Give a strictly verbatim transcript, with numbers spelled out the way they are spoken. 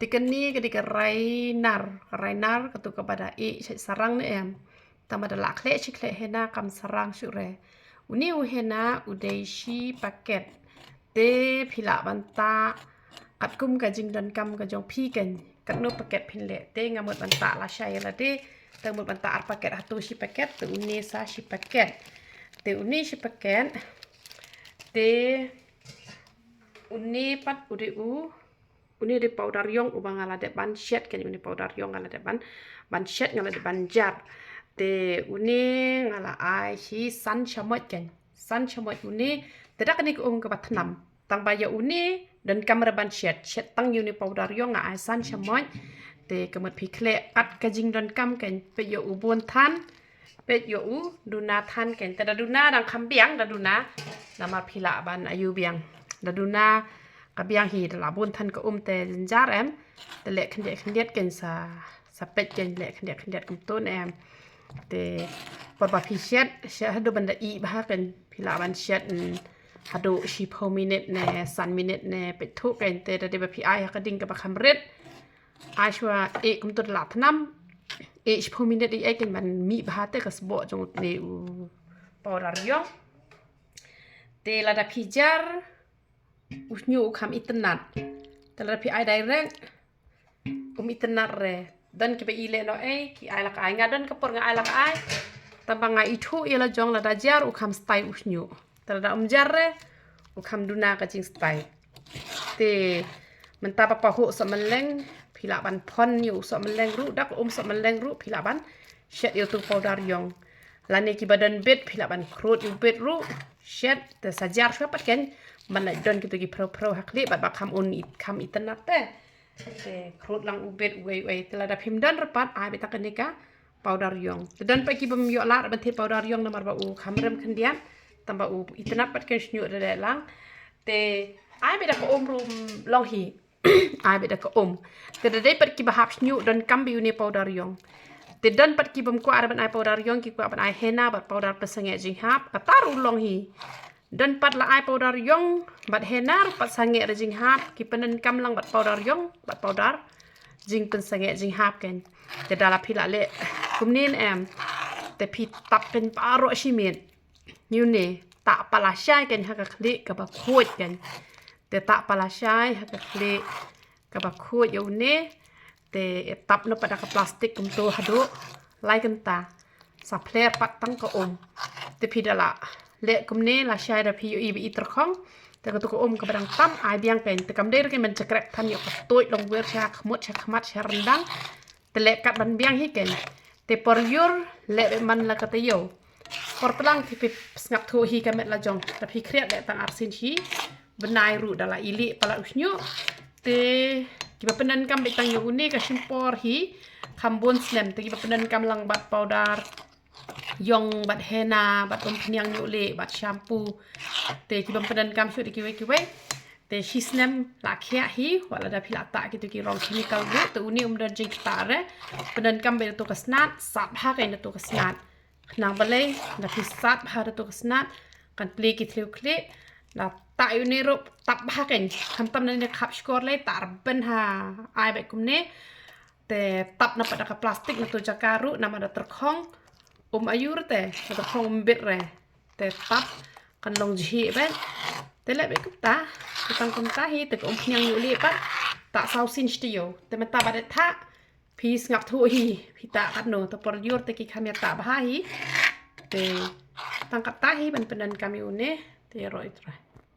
Te kane ka dei ka rai nar, ka rai nar katu kaba da ïeh sha sarang ne em. Tang ba da lah khleh shi khleh hena kam sarang shuh re. Une u hena u dei shi paket. Te phi lah ban tah katkum ka jingdonkam ka jong phi kein. Katno paket phin leh. Te nga mut ban tah lashai lade. Te mut ban tah ar paket, hato shi paket. Te une sa shi paket. Te une shi paket. Te une pat u dei u Une dei powder ïong uba nga la dep ban shet kein, une powder ïong nga la dep ban, ban shet, nga la dep ban jar. Te une nga la ai shi san shamoit kein. San shamoit une, te da kane ka um kaba thnam. Tang ba ïa une donkam re ban shet, shet tang ïa une powder ïong nga ai san shamoit. Te ka mut phi khleh kat ka jingdonkam kein, peit ïa u bun than. Peit ïa u duna than kein, te da duna dang kham biang da duna. Namar phi lah ban ïoh biang. Da duna ka biang hi, da lah bun than ka um te jynjar em. Te leh khyndiat khyndiat kein sa, sa peit kein, leh khyndiat khyndiat kumto ne em. Te por ba phi shet, shet haduh ban da ih bha kein, phi lah ban shet, mm, haduh shiphew minit ne san minit ne, peit thuh kein, te da dei ba phi ai ha ka ding kaba kham rit. Ai shuwa ïeh kumto da lah thnam. Ïeh shiphew minit ïeh kein ban mih bha te ka sboh jong u, u powder ïong. Te lada phi jar, u shñiuh u kham itynnad. Te lada phi ai direct, um itynnad re. Don kiba ïeh leh noh ei, ki ai la ka ai. Nga don ka por nga ai la ka ai. Tang ba nga ithuh ïa la jong lada jar u kham stai u shñiuh. Te lada um jar re, u kham duna ka jingstai. Te mynta ba pahuh sohmylleng, phi lah ban phon ïa u sohmylleng ruh, da ka um sohmylleng ruh, phi lah ban shet ïa utu powder ïong. Lane kiba don bit, phi lah ban khrud ïa u bit ruh, shet, te sa jar shuwa pat kein, ban lah don kito ki phrew phrew ha khlieh, bad ba kham un it, kham itynnad te. Te khrud lang u bit uwei uwei. Te lada phim don re pat, ai beit tang kane ka powder ïong. Te don pat ki bym ïoh lad ban thied powder ïong namar ba u kham rem khyndiat. Tang ba u itynnad pat kein shñiuh da dei lang. Te ai beit da ka um ruh long hi. Ai beit da ka um. Te da dei pat kiba hap shñiuh donkam beit une powder ïong. Te don pat ki bym kwah re ban ai powder ïong, ki kwah ban ai henna bad powder pynsangeh jinghap. Kata ruh long hi. Don pat la ai powder ïong bad henna ruh pat sangeh re jinghap, ki pyndonkam lang bad powder ïong bad powder jingpynsangeh jinghap kein. Te da la phi la leh kumne ne em, te phi tap kein baroh shi miet. Ïa une, tah pat lashai kein ha ka khlieh kaba khuid kein. Te tah pat lashai ha ka khlieh kaba khuid ïa une. Te tap noh pat da ka plastik kumto haduh lai kynta. Sa phler pat tang ka um. Te phi da la leh kumne lashai da phi ïohi ba i tyrkhong. Te katu ka um kaba dang tam ai biang kein. Te kam dei re kein ban jakrek than ïoh ka tuid long wir sha khmut sha khmat sha ryndang. Te leh kat ban biang hi kein. Te por lyiur leh beit man la ka taïew. Por tlang te phi sngap thuh hi ka met la jong. Da phi khriat leh tang arsien shi bnai ruh da la ïaleh palat u shñiuh. Te kiba pyndonkam beit tang ïa une ka shim por hi kham bun snem. Te kiba pyndonkam lang bad powder ïong bad henna bad umphniang ñiuh lieh bad shampoo. Te ki bym pyndonkam shuh da kiwei kiwei. Te shi snem la khiah hi, wat lada phi la tah kito ki rong chemical ruh, te une um don jingktah re. Pyndonkam beit da tu ka snat, sat bha kein da tu ka snat. Khnang balei, da phi sat bha da tu ka snat, kan plie ki thliew khlieh, da tah ïa une ruh, tap bha kein. Khamtam na ne khap shkor lei, tah rben ha, ai beit kumne. Te tap na pat da ka plastik na tu jaka ruh, namar da tyrkhong, um aiu re te, da tyrkhong um bit re. Te tap kan long jhieh beit. Te leh beit kumta, te tang kumta hi, te ka umphniang ñiuh lieh pat, tah saw sien shi taïew. Te mynta ba dei tah, phi sngap thuh hi, phi tah katno, te por lyiur te ki kham ïa tah bha hi. Te tang kata hi ban pyndonkam ïa une, te ïaroh ïa u Trai.